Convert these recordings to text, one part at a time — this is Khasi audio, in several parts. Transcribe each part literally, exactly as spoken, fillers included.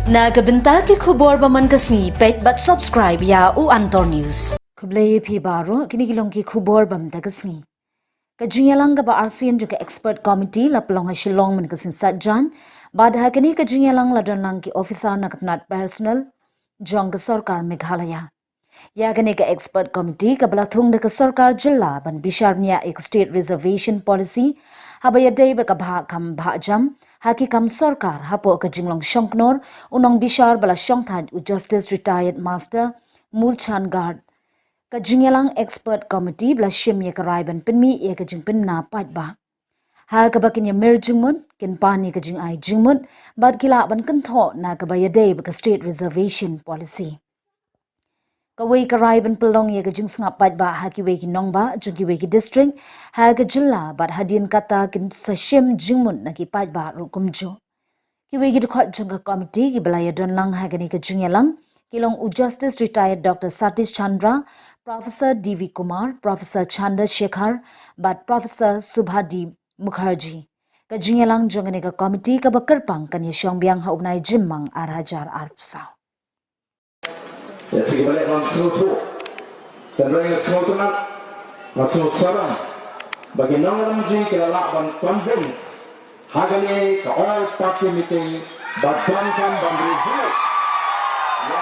Na ka bynta ki khubor ba man ka sngi, peit bad subscribe ïa u Antor News. Khublei phi baroh, kine ki long ki khubor ba man ka sngi. Ka jingïalang kaba arsien jong ka expert committee la pynlong ha Shillong mynne ka sngi Saitjaiñ, bad ha kane ka jingïalang la don lang ki officer na ka tnat personnel jong ka sorkar Meghalaya. Ïa kane ka expert committee kaba la thung da ka sorkar jylla ban bishar bniah ïa ka state reservation policy, haba ïadei bad ka bhah kam bhah jam ha ki kam sorkar hapoh ka jinglong shongknor, u nongbishar ba la shongthait u Justice Retired Master Moolchand Garg. Ka jingïalang expert committee ba la shim ïa ka rai ban pynmih ïa ka jingpynbna paidbah ha kaba kin ïamir jingmut, kin pan ïa ka jingai jingmut, bad ki lah ban kynthoh na kaba ïadei bad ka state reservation policy. Kawei ka rai ban pynlong ïa ka jingsngap paidbah ha kiwei ki nongbah jong kiwei ki district ha ka jylla, bad hadien kata kin sa shim jingmut na ki paidbah ruh kumjuh. Kiwei ki dkhot jong ka committee kiba la ïadon lang ha kane ka jingïalang ki long u Justice Retired Doctor Satish Chandra, Professor D V Kumar, Professor Chandra Shekhar, bad Professor Subhadip Mukherjee. Ka jingïalang jong kane ka committee kaba kyrpang kan ïashong biang ha u bnai Jymmang ar hajar arphew saw. Ïa sngewbha leh ban sngewthuh. Tang ba nga sngewtynnat, nga sngewsarong ba ki nongïalam jong ngi ki la lah ban convince ha kane ka all party meeting ba donkam ban review ïa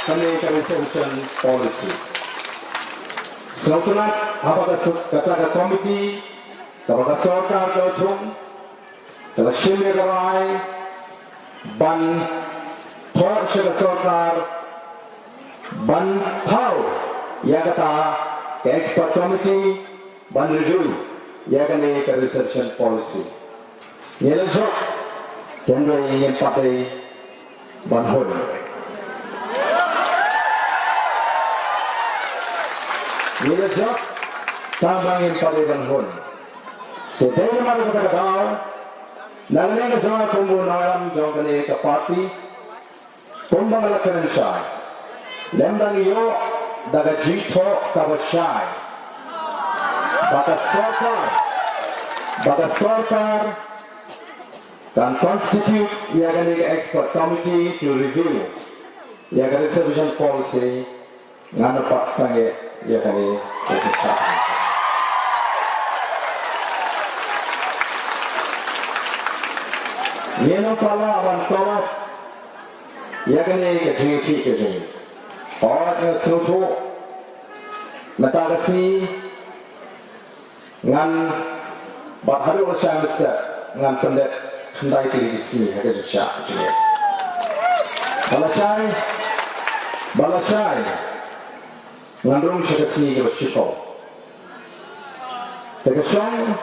kane ka reservation policy. Sngewtynnat haba ka s-, kata ka committee kaba ka sorkar ka la thung, ka la shim ïa ka rai ban thoh sha ka sorkar ban thaw ïa kata ka expert committee ban review ïa kane ka reservation policy. Ngi la jop, tang ba ngim pat dei ban hun. Ngi la jop, tang ba ngim pat dei ban hun. Te dei namar kata ka daw, na ka liang ka jong nga kum u nongïalam jong kane ka party, kumba nga la kren shai, lymda ngi ïoh da ka jingthoh kaba shai ba ka sorkar, ba ka sorkar kan constitute ïa kane ka expert committee to review ïa ka reservation policy, ngan ym pat sangeh ïa kane ka jingshah. Ngin ym pat lah ban call off ïa kane ka jingïakhih ka jong ngi. Hooid, nga sngewthuh, mynta ka sngi ngan, bad haduh lashai mynstep ngan pyndep khyndai tylli ki sngi ha ka jingshah ka jong ngi. Ba lashai, ba lashai ngan rung sha ka sngi kaba shiphew. Te ka shong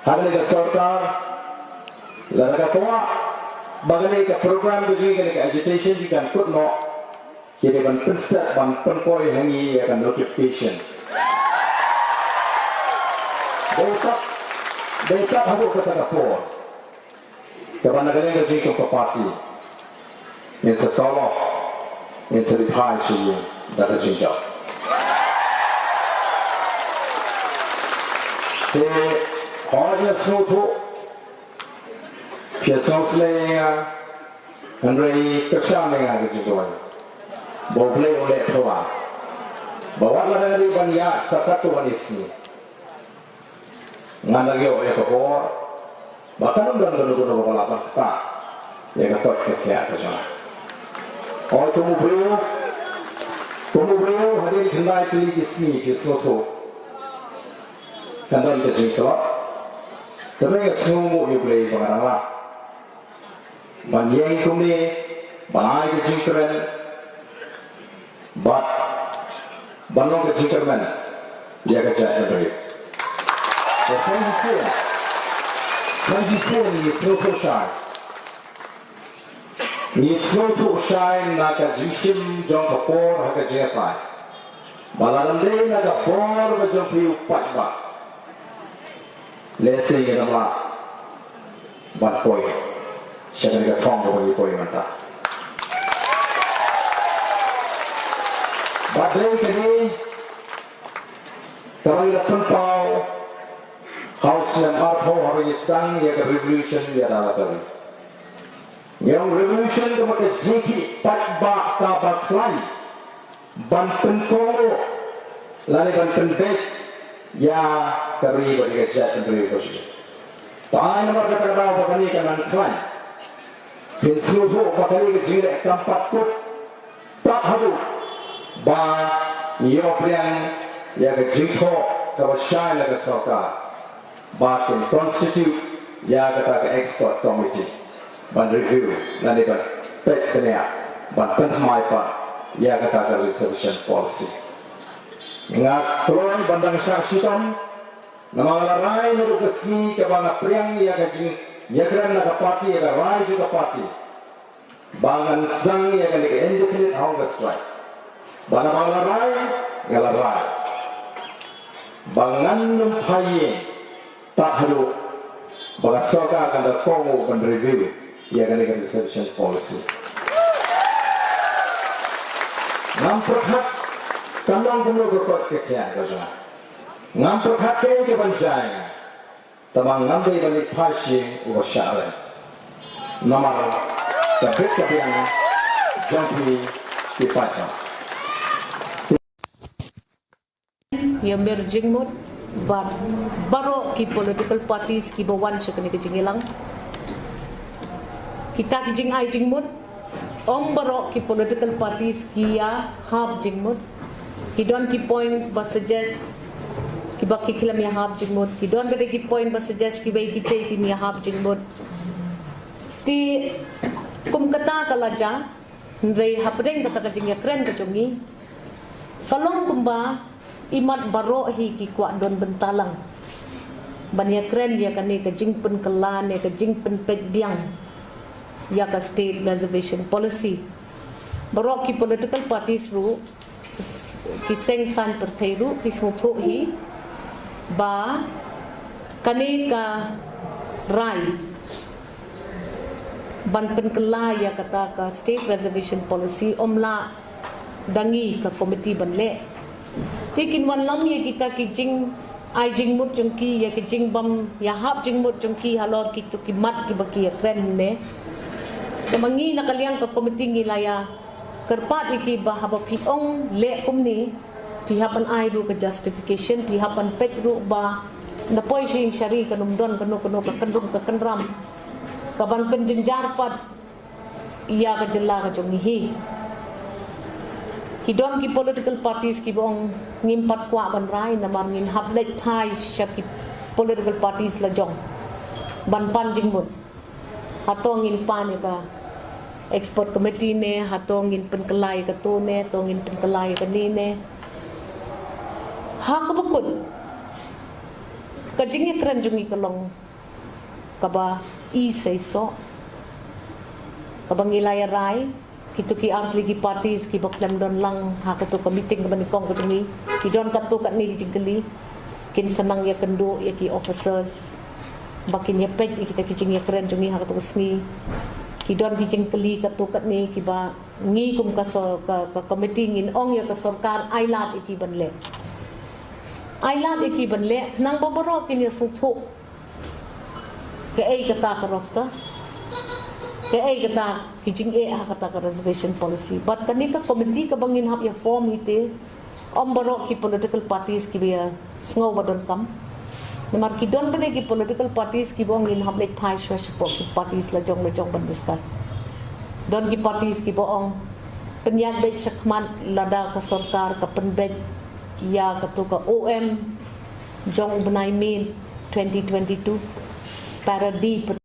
ha kane ka sorkar, lada ka kwah ba kane ka program ka jong ngi, kane ka agitation jong ngi kan kut noh, ki dei ban pynstet ban pynpoi ha ngi ïa ka notification. Dei tap, dei tap haduh kata ka por. Kaba na ka liang ka jingïakhun ka party, ngin sa tolok, ngin sa ri phai sha ïing da ka jingjop. Te hooid, nga sngewthuh phi sngewsynei ïa nga, hynrei kyrshan ïa nga ka jingduwai ba U Blei un leh pyrshah ba wat lada nga dei ban ïaid sa katto katne sngi, ngan da ïoh ïa ka bor ba kan ym don kano kano ba lah ban ktah ïa ka koit ka khiah ka jong nga. Hooid, kum u briew, kum u briew, hadien khyndai tylli ki sngi, phi sngewthuh, kan don ka jingtlot. Te nga sngewnguh ïa U Blei ba nga dang lah ban ïeng kumne, ban ai ka jingkren, bad ban long ka jingkyrmen ïa ka jaitbynriew. Te tang shisien, tang shisien ngi sngewthuh shai, ngi sngewthuh shai na ka jingshim jong ka por ha ka jingïatai, ba lada ym dei na ka bor ka jong phi u paidbah, lehse ngin ym lah ban poi sha kane ka thong kaba ngi poi mynta. Bad dei kane kaba ngi la pynpaw ha u snem arphew haba ngi sdang ïa ka revolution ïa da la ka ri. Ïa revolution kaba ka jingkhih paidbah kaba khlaiñ ban pynkohnguh lane ban pynbeit ïa ka ri bad ïa ka jaitbynriew ka jong ngi. Te ai namar kata ka daw ba kane ka nang khlaiñ. Phin sngewthuh ba kane ka jingleh kam pat kut tad haduh ba ngi ïoh pdiang ïa ka jingthoh kaba shai na ka sorkar ba kin constitute ïa kata ka expert committee ban review lane ban peit bniah ban pynthymmai pat ïa kata ka reservation policy. Nga kloi ban dang shah shitom namar nga la rai naduh ka sngi kaba nga pdiang ïa ka jingïakren na ka party, ïa ka rai jong ka party, ba ngan sdang ïa kane ka indefinite hunger strike. Ba naba nga la rai, nga la rai ba ngan nym phai ïing tad haduh ba ka sorkar kan da kohnguh ban review ïa kane ka reservation policy. Ngam pyrkhat kan long kumno ka kot ka khiah ka jong nga. Ngam pyrkhat kaei kaban jia ïa nga. Tangba ngam dei ban leit phai sha ïing uba shah rem. Namar ka bit ka biang jong phi ki paidbah. Ïa mir jingmut bad baroh ki political parties kiba wan sha kane ka jingïalang. Kita ki jingai jingmut, ym baroh ki political parties ki ïahap jingmut. Ki don ki points ba suggest kiba ki khlem ïahap jingmut. Ki don kata ki point ba suggest kiba kitei kim ïahap jingmut. Te kum kata ka la jia, hynrei hapdeng kata ka jingïakren ka jong ngi, ka long kumba imat baroh hi ki kwah don bynta lang ban ïakren ïa kane ka jingpynkylla ne ka jingpynpeit biang ïa ka state reservation policy. Baroh ki political parties ruh, s-, ki seng saiñ pyrthei ruh ki sngewthuh hi ba kane ka rai ban pynkylla ïa kata ka state reservation policy ym lah da ngi ka committee ban leh. Te kin wanlam ïa kita ki jingai jingmut jong ki, ïa ki jingbym ïahap jingmut jong ki halor kito ki mat kiba ki ïakren ne. Namar ngi na ka liang ka committee ngi la ïa kyrpad ïa ki ba haba phi ong leh kumne, phi hap ban ai ruh ka justification, phi hap ban peit ruh ba na poi sha ïing sha ri kan ym don kano kano ka kyndrum ka kyndram kaban pynjynjar pat ïa ka jylla ka jong ngi hi. Ki don ki political parties kiba ong ngim pat kwah ban rai namar ngin hap leit phai sha ki political parties la jong ban pan jingmut. Hato ngin pan ïa ka expert committee ne, hato ngin pynkylla ïa kato ne, hato ngin pynkylla ïa kane ne. Ha kaba kut, ka jingïakren jong ngi ka long kaba i seisoh, kaba ngi la ïa rai, kito ki artylli ki parties kiba khlem don lang ha kato ka meeting kaba nyngkong ka jong ngi, ki don katto katne ki jingkylli, kin sa nang ïakynduh ïa ki officers ba kin ïa peit ïa kita ki jingïakren jong ngi ha kato ka sngi. Ki don ki jingkylli katto katne kiba ngi kum ka so-, ka, ka committee ngin ong ïa ka sorkar ai lad ïa ki ban leh. Ai lad ïa ki ban leh, khnang ba baroh kin ïa sngewthuh kaei kata ka roster, kaei kata ki jingeh ha kata ka reservation policy. Bad kane ka committee kaba ngin hap ïa form hi te, ym baroh ki political parties kiba ïa sngew ba donkam. Namar ki don bynta ki political parties kiba ong ngin hap leit phai shuwa shapoh ki parties la jong la jong ban discuss. Don ki parties kiba ong pynïaid beit shakhmat lada ka sorkar ka pynbeit ïa kato ka O M jong u bnai May twenty twenty-two, para D